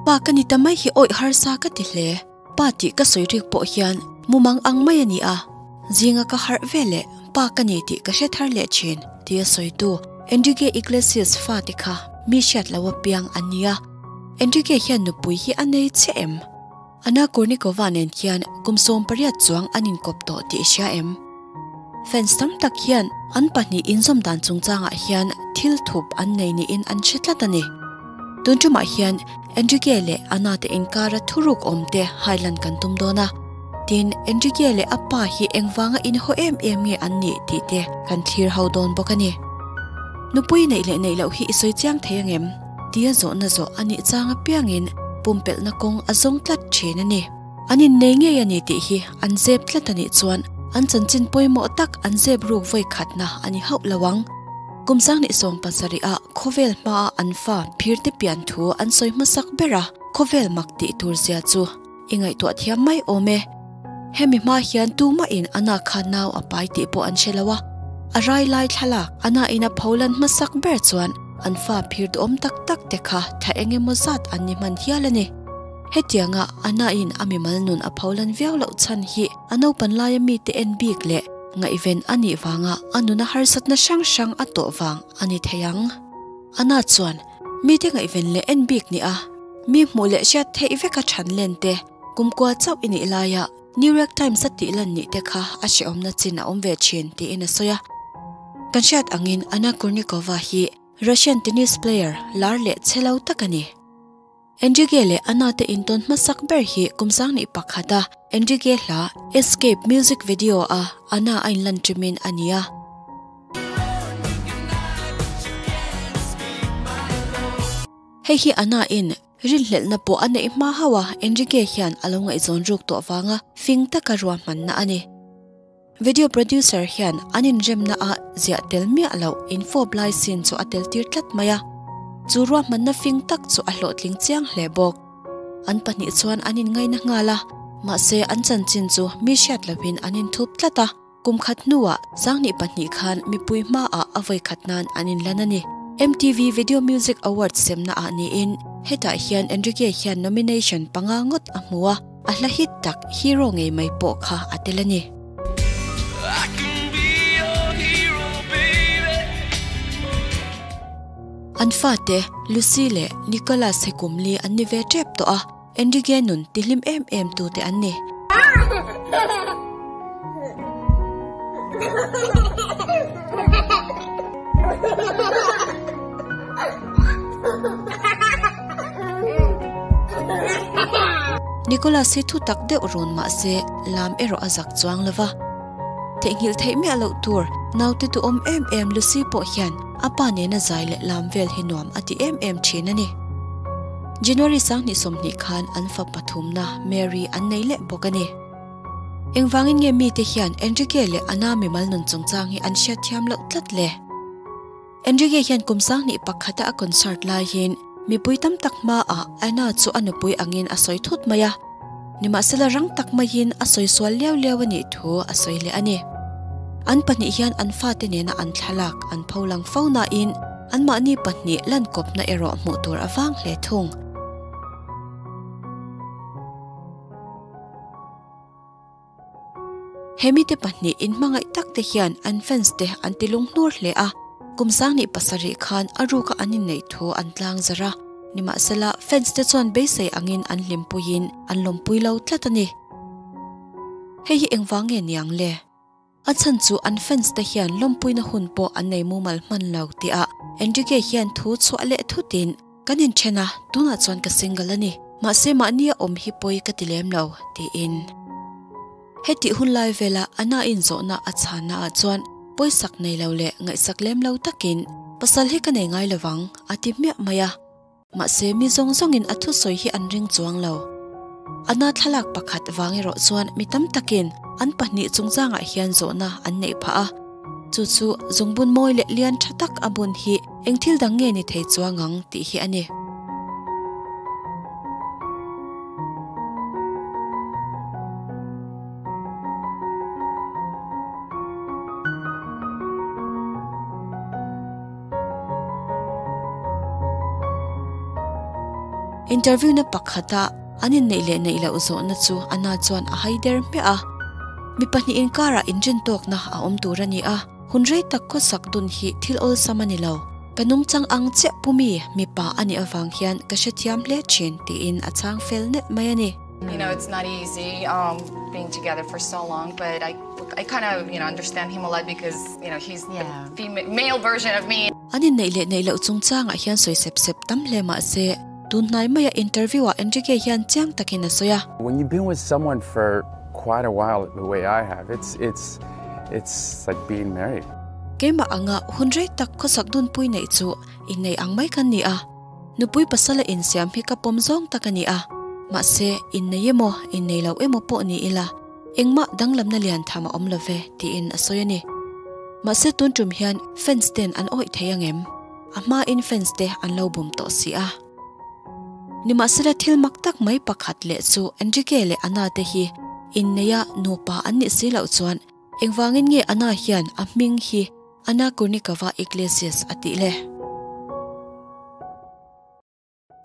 Pa ka ni ta mai hi awih harsa ka ti hle. Pa tih ka sawi rik pawh hian mumang ang mai a ni a, zinga ka harh ve leh pa ka ni tih ka hre thar leh thin tia sawitu Enrique Iglesias fate kha mi hriat lo apiang an ni a. Enrique hian nupui hi a nei chiah em? Anna Kournikova nen hian kum 18 chuang an inkawp tawh tih i hria em? Fans tam tak hian an pahnih inzawm dan chungchangah hian thil thup an nei niin an hre tlat a ni. Tun tumah hian Enrique leh Anna te inkara thuruk awm te hailan kan tum dawn a. Tin, Enrique leh a pa hi engvanga inhaw em em nge an nih tih te kan thlir ho dawn bawk a ni. Nupui neih leh neih loh hi i sawi chiang thei angem? Tia zawhna zawh a nih chang apiangin pumpelhna kawng a zawng tlat thin a ni. An innei ngei a ni tih hi an zep tlat a nih chuan an chanchin pawimawh tak an zep ruk vawi khatna a ni hauh lo ang. Kum 2017 ah khawvel hmaa an fa phirte pian thu an sawi hmasak ber a, khawvel mak tih tur zia chu i ngaihtuah thiam mai awm e. Hemi hma hian tumahin a na kha nau a pai tih pawh an hre lo a, a rai lai thlalak a na in a pholan hmasak ber chuan an fa phir duhawm tak tak te kha tha eng emaw zat an ni hman hial a ni. Hetianga a na in a mimal nun a pholan viau loh chhan hi a naupan laia mite en bik leh ngaihven a nih vanga a nuna harsatna hrang hrang a tawh vang a ni thei ang. A na chuan mite ngaihven leh en bik ni a, mi hmuh leh hriat theih veka than len te, kumkua chauh i nih laia New York Times a tih lan nih te kha a hrehawmna chin a awm ve thin tiin a sawi a. Kan hriat angin Anna Kournikova hi Russian tennis player lar leh che lo tak a ni. Enrique leh Anna te intawn hmasak ber hi kum 2001 a Enrique hla Escape music video a Anna a inlan ṭimin a ni a. Hei hi Anna in rinhlelhna pawh a neih hma hauh a Enrique hian a lo ngaihzawn ruk tawh vanga fing taka ruahmanna a ni. Video producer hian an inremna a ziah tel miah loh infawp lai scene chu a tel tir tlat mai a, chu ruahmanna fing tak chu a hlawhtling chiang hle bawk. An pahnih chuan an inngaina nghal a, mahse an chanchin chu mi hriat lohin an inthup tlat a, kum khat hnuah 2002 khan mipui hmaah a vawi khat nan an inlan a ni. MTV Video Music Awards semna ah niin hetah hian Enrique hian nomination panga ngawt a hmu a. A hla hit tak Hero ngei mai pawh kha a tel a ni. An fate Lucy leh Nicholas hi kum li an ni ve tep tawh a, Enrique nun tihlim em em tute an ni. Nicholas hi thu tak deuh rawn mah se lam erawh a zak chuang lo va. Theihnghilh theih miah loh tur naute duhawm em em Lucy pawh hian a pa nena zai leh lam vel hi nuam a ti em em thin a ni. January 2020 khan an fa pathumna Mary an nei leh bawk a ni. Engvangin nge mite hian Enrique leh Anna mimal nun chungchang hi an hriatthiam loh tlat le? Enrique hian kum 2001 a a concert laiin mipui tam tak hmaah Anna chu a nupui angin a sawi thut mai a, nimahsela rang tak maiin a sawi sual liau liau a nih thu a sawi leh a ni. An pahnih hian an fate nena an thlalak an pho lang fo nain anmahni pahnih lankawpna erawh hmuh tur a vang hle thung. He mite pahnih inhmangaih tak te hian an fans te an ti lunghnur hle a, kum 2007 khan a ruka an inneih thu an tlang zar a, nimahsela fans te chuan beisei angin an hlimpuiin an lawmpui lo tlat a ni. Hei hi engvang nge niang le? A chhan chu an fans te hian lawmpuina hun pawh an nei mumal hman lo tihah Enrique hian thu chhuah leh thutin, Kan inthen a, tunah chuan ka single a ni. Mahse mahni a awm hi pawi ka ti lem lo, tiin. Hetih hun lai vela Anna inzawhna a chhanna ah chuan pawisak nei lo leh ngaihsak lem lo takin, Pasal hi ka nei ngai lovang, a ti hmiah mai a. Mahse mi zawng zawngin a thusawi hi an ring chuang lo. Anna thlalak pakhat vang erawh chuan mi tam takin an pahnih chungchangah hian zawhna an neih phah a. Chu chu zungbun mawi leh lian tha tak a bun hi eng thil dang nge ni thei chuang ang tih hi a ni. Interview na pakhata an inneih leh neih loh zawhna chu Anna chuan a hai der hmiah a. Mi pahnih inkarah inrintawkna a awm tur a ni a, hun rei tak khawsak dun hi thil awlsam a ni lo. Ka nungchang ang chiah pu mi mipa a nih avang hian ka hrethiam hle thin tiin a chhang fel nelh mai a ni. You know it's not easy um being together for so long but I I kind of you know understand him a lot because you know he's the female male version of me. An inneih leh neih loh chungchangah hian sawi sep sep tam hle mahse tun hnai maia interview ah Enrique hian chiang takin a sawi a. When you've been with someone for quite a while the way I have it's it's it's like being married. Keimah anga hun rei tak khawsak dunpui neih chu inneih ang mai kan ni a. Nupui pasala insiam hi ka pawm zawng tak a ni a, mahse innei emaw innei lo emaw pawh ni ila engmah danglamna lian tham a awm lo ve tiin a sawi a ni. Mahse tun tum hian fans ten an awih thei ang em? A hmain fans te an lo bum tawh si a. Nimahsela thil mak tak mai pakhat leh chu Enrique leh Ana te hi inneia nupa an nih si loh chuan Engvangin nge Anna hian a hming hi Anna Kournikova Iglesias a tih le?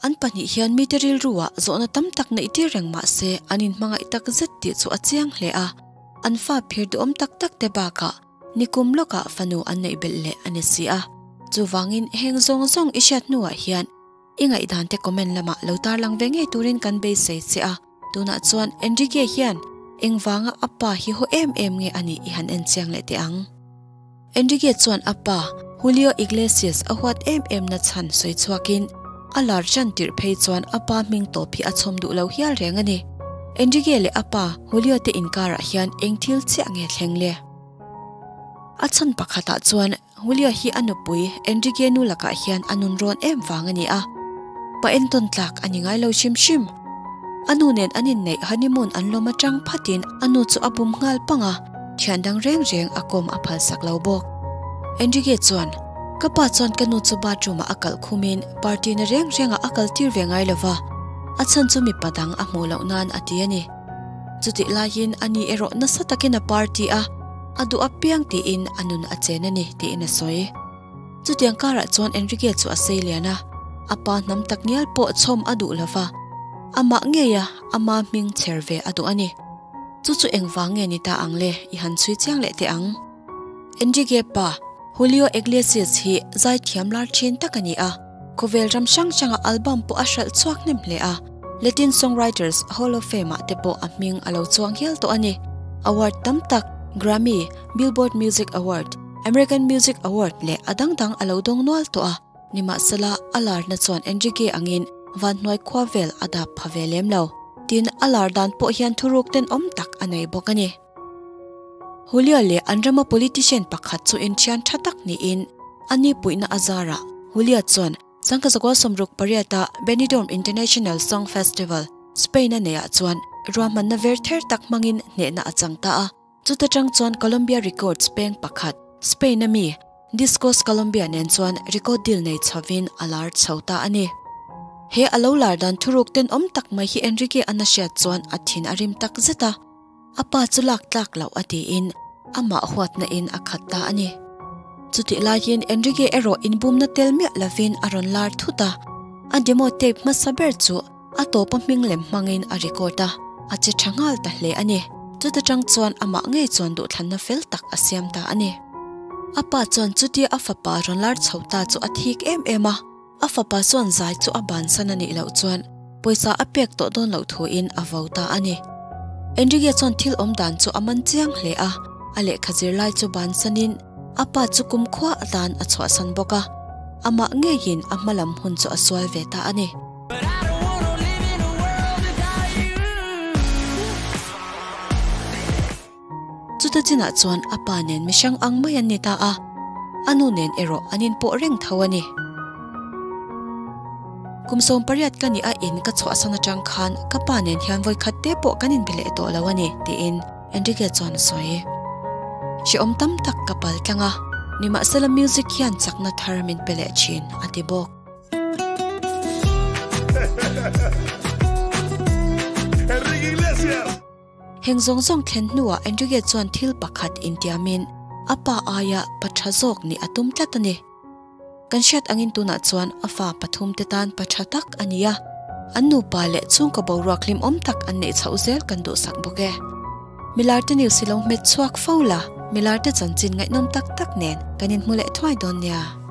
An pahnih hian mite rilruah zawhna tam tak neih tir reng mah se an inhmangaih tak zet tih chu a chiang hle a, an fa phir duhawm tak tak te bakah nikum lawkah fanu an neih belh leh a ni si a. Chuvangin heng zawng zawng i hriat hnuah hian i ngaihdan te comment lamah lo tarlang ve ngei turin kan beisei che a. Tunah chuan Enrique hian engvanga a pa hi haw em em nge a nih i han en chiang leh teh ang. Enrique chuan a pa Julio Iglesias a huat em em na chhan sawi chhuakin a lar ṭan tirh phei chuan a pa hming tawp hi a chhawm duh lo hial reng a ni. Enrique leh a pa Julio te inkarah hian eng thil chiah nge thleng le? A chhan pakhatah chuan Julia hi a nupui Enrique nu lakah hian a nun rawn em vang a ni a, pa entawn tlak a ni ngai lo hrim hrim. A nu nen an inneih honeymoon an lawm atang phatin a nu chu a bum nghal pang a, thian dang reng reng a kawm a phalsak lo bawk. Enrique chuan, Ka pa chuan ka nu chu bathroom ah a kalh khumin party na reng rengah a kal tir ve ngai lova, a chhan chu mipa dang a hmuh loh nan a ti a ni. Chutih laiin a ni erawh nasa takin a party a, A duh apiang tiin a nun a chen a ni tiin a sawi. Chutiang karah chuan Enrique chu a sei lian a, a pa hnam tak ngial pawh chhawm a duh lova, amah ngeia ama hming chher ve a duh a ni. Chu chu engvang nge ni ta ang le i han chhui chiang leh teh ang. Enrique pa Julio Iglesias hi zaithiam lar thin tak a ni a, khawvel ram hrang hranga album pawh a hralh chhuak hnem hle a, Latin Songwriters Hall of Fame ah te pawh a hming a lo chuang hial tawh a ni. Award tam tak, Grammy, Billboard Music Award, American Music Award leh a dang dang a lo dawng nual tawh a, nimahsela a larna chuan Enrique angin vanhnuai khua vel a dap pha ve lem lo. Tin, a lar dan pawh hian thuruk tenawm tak a nei bawk a ni. Julio leh an rama politician pakhat chu inthian tha tak niin a ni puihna a zarah Julio chuan Sangkazakua 68-a Benidorm International Song Festival, Spain-a neihah chuan ruahmanna ver ther tak hmangin hnehna a chang ta a. Chuta tang chuan Columbia Records peng pakhat, Spain-a mi, Discos Colombia nen chuan record deal nei chhovin a lar chho ta a ni. He a lo lar dan thuruk tenawm tak mai hi Enrique a na hriat chuan a thin a rim tak zet a. A pa chu lak tlak loh a tiin amah huatna in a khat ta a ni. Chutih laiin Enrique erawh inbumna tel miah lovin a rawn lar thut a, a demo tape hmasa ber chu a tawpa hming lem hmangin a record a, a che tha nghal ta hle a ni. Chuta tang chuan amah ngei chuan duhthlanna fel tak a siam ta a ni. A pa chuan chutia a fapa rawn lar chho ta chu a thik em em a. A fapa chuan zai chu a bansan a nih loh chuan pawisa a pek tawh dawn loh thuin a vo ta a ni. Enrique chuan thil awm dan chu a man chiang hle a, a lehkha zirlai chu bansanin a pa chu kumkhua atan a chhuahsan bawk a, amah ngeiin a hma lam hun chu a sual ve ta a ni. Chuta chinah chuan a pa nen mihrang ang mai an ni ta a, a nu nen erawh an inpawh reng tho a ni. Kum 18 ka nih a in ka chhuahsan atang khan ka pa nen hian vawikhat te pawh kan inbe leh tawh lo a ni, tiin Enrique chuan a sawi. Hrehawm tam tak ka pal tlang a, nimahsela music hian chakna thar min pe leh thin, a ti bawk. Heng zawng zawng thlen hnuah Enrique chuan thil pakhat intiamin a pa aia pa tha zawk nih a tum tlat a ni. Kan hriat angin tunah chuan a fa pathum te tan pa tha tak a ni a. An nupa leh chhungkaw boruak hlimawm tak an neih chhoh zel kan duhsak bawk e. Milarte news hi lo hmet chhuak fo la, milarte chanchin ngaihnawm tak tak nen kan inhmu leh thuai dawn nia.